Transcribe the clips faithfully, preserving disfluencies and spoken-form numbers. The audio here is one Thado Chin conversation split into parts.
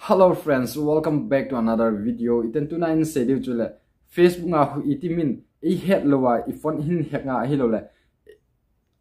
Hello friends, welcome back to another video. Iten tuna in sei diu chule Facebook a hu iti min ei het lou a i phone hin hack nga ahilou le,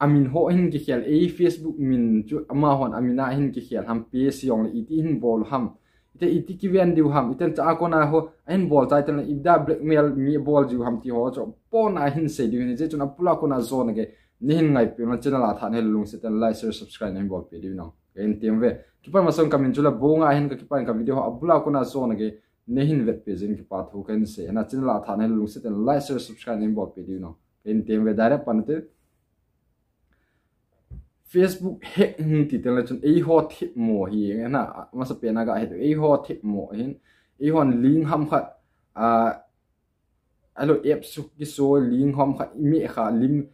amin ho hin kikhel, ei Facebook min chu amahon amin a hin kikhel ham, pe siong le iti hin bol ham, ite iti kiven diu ham, iten cha a kona ho ahin bol chai ten le ida blackmail mi bol jiu ham ti ho chu pona hin sei diu hin, je chun abula kona jona ge ni hin ngai pe na channel a tha ne lungset ten like, share, subscribe na hin bol pe diu nong. Ka in tem ve. Kipan masang ka min chula bonga hin ka kipan ka video ho abula kona jona ge ne hin vet pe jin kipa thu ka in sei. Na channel a tha ne lungset ten like, share, subscribe na hin bol pe diu nong. Ka in tem ve direct pan te. Facebook hack hin ti ten le chun ei ho thip mo hi na masa pe na ga het ei ho thip mo hin ei hon link ham khat a alo app suk ki so link ham khat i me kha lim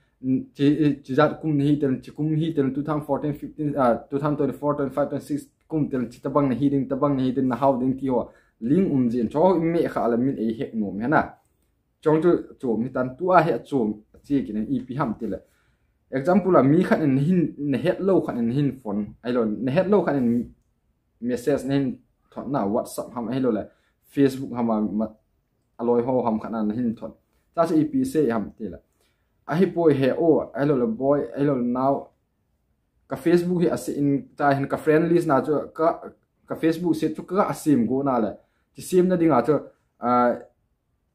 chi chi jat kum hi ten chi kum hi ten two thousand fourteen fifteen ah two thousand twenty-four twenty-five twenty-six kum ten chi tabang na hi ding tabang na hi ten na hau ding ti ho link um jin cho i me kha la min ei hack nom he na. Chong chu chom hi tan tua he chom chi ki nen ipi ham ti le. Example a mi khat in hin na het lou khat in hin phone ahilou na het lou khat in message na hin thot na WhatsApp ham ahilou le Facebook ham a ma- aloi ho ham khat na hin thot. Cha chu ipi sei ham ti le. Ahi poi he o ahilou le boy ahilou le nao ka Facebook hi ase in ta hin ka friend list na chu ka ka Facebook se chu ka asim go na le. Chi sim na ding a chu a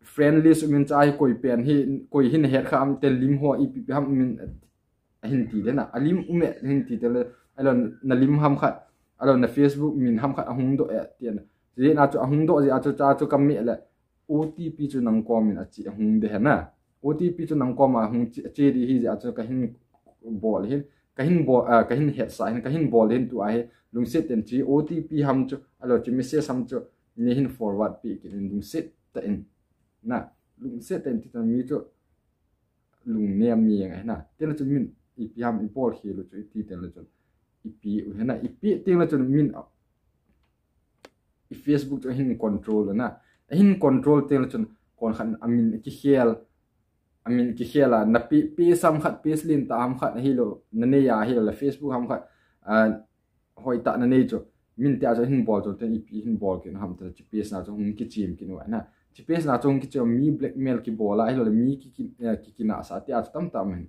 friend list min cha hi koi pen hi koi hin het kha am te lim ho ipi pi ham min ahin ti de na. Alim ume hin ti te le alo na lim ham khat alo na Facebook min ham khat ahung do e ti na. Ji na chu ahung do ji a chu cha chu ka me le O T P chu nang kom in achi ahung de he na. O T P chu nang kom a hung chi chi di hi ji a chu ka hin bol hin ka hin bol ah, ka hin het sa hin ka hin bol hin tu a hi lungset ten chi O T P ham chu alo chi message ham chu ne hin forward pi ki hin lungset ta in na lungset ten ti tan mi chu lung ne mi ngai na. Ten chu min ipi ham i bol hi lu chu iti ten lu chu ipi u he na ipi ten lu chu min i Facebook chu hin control na. Hin control ten lu chu kon khan amin ki khel amin ki khel a na pi pi sam khat pi slin ta ham khat hi lo na ne ya hi lo la Facebook ham khat a hoi ta na nei chu min te a chu hin bol chu ten ipi hin bol kin ham te chi page na chu hung ki chim kin wa na chi page na chu hung ki chim mi blackmail ki bol a hi lo le mi ki ki eh, ki ki na sa te a chu tam tam hin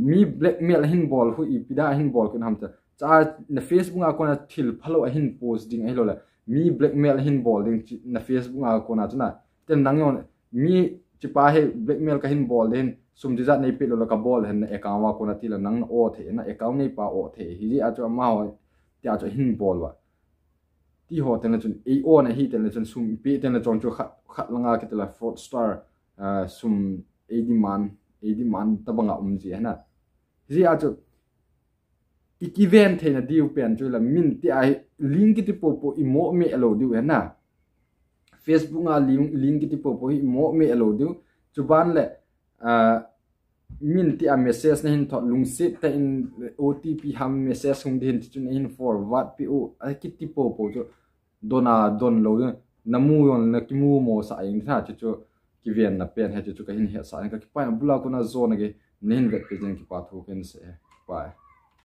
mi blackmail hin bol hu ipi da hin bol kin ham te cha na Facebook a kona thil phalo a hin post ding a hi lo le mi blackmail hin bol ding chi- na Facebook a kona chu na ten nang yon mi chi pa he blackmail ka hin bol den sum ti jat nei pe lo la ka bol hen na account wa kona ti la nang na o the na account nei pa o the hi a chu ama ho ti a chu hin bol wa ti ho ten chun ei o na hi ten chun sum pe ten chon chu khat khat langa ki te la fraudster ah, sum ei demand ei demand ta banga um ji na ji a chu i kiven theina diu pen chu la min ti a hi link kiti popo i mo me lo diu he na Facebook a link link kiti popo hi mo me lo diu chu ban le ah, min ti a message na hin thot lungset ta in O T P ham message hung din chu na hin forward pi u a kiti popo chu dona don lo na mu yon na ki mu mo sa in tha chu chu kiven na pen he chu chu ka hin he sa in ka kipai na bula kona jona ge na hin vet pe jeng kipa thu ken se he kipai